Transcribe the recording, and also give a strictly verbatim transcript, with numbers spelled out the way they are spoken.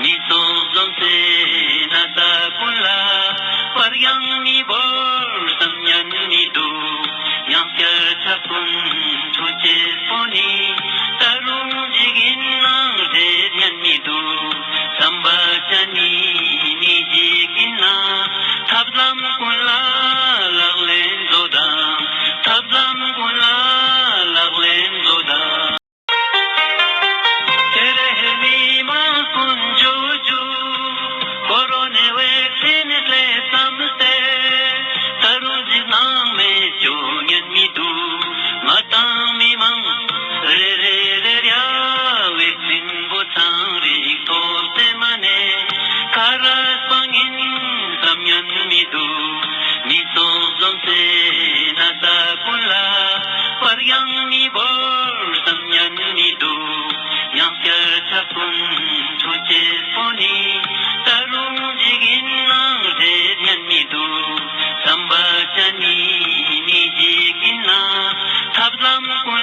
མི་ཚོགས་འཛོམས་སའི་ན་ས་ཀུན་ལ་པར་ཡང་མི་བོར་བསམ་ཉན་མི་འདུག་ཡང་བསྐྱར་ཆག་ཀུན་འཕྲོ་ཆེས་པོ་ནི་ད་རུང་འཇིག་ཡིན་ནང་བསྡད་ཉན་མི་འདུག་བསམ་པ་ཅན་ནི་མི་འཇིག་ཡིན་ན་ཐབས་ལམ་ཀུན་ལ་ལག་ལེན་བཟོ་དང་ཐབས་ལམ་ཀུན་ལ་ལག་ལེན་བཟོ་དང་། དེར་མི་མང་ཀུན་འཇུ་འཇུ། ཀོ་རོ་ནའི་ཝེག་སིན་སླེབས་བསམ་སྟེ། ད་རུང་འཇིགས་སྣང་མེད་འཇོ་ཉན་མི་འདུག་ང་དང་མི་མང་རེ་རེ་རེ་རེ་ཝེག་སིན་པོ་ཚང་རིག་ཐོབ་སྟེ་མ་ནས་ཁ་ར་སྤང་ཡིན་བསམ་ཉན་མི་འདུག་མི་ཚོགས་འཛོམས་སའི་ན་ས་ཀུན་ལ་པར་ཡང་མི་བོར་བསམ་ཉན་མི་འདུག་ཡང་བསྐྱར་ཆག་ཀུན་འཕྲོ་ཆེས་པོ་ནི་ད་རུང་འཇིག་ཡིན་ནང་བསྡད་ཉན་མི་འདུག་བསམ་པ་ཅན་ནི་མི་འཇིག་ཡིན་ན་ཐབས་ལམ་ཀུན་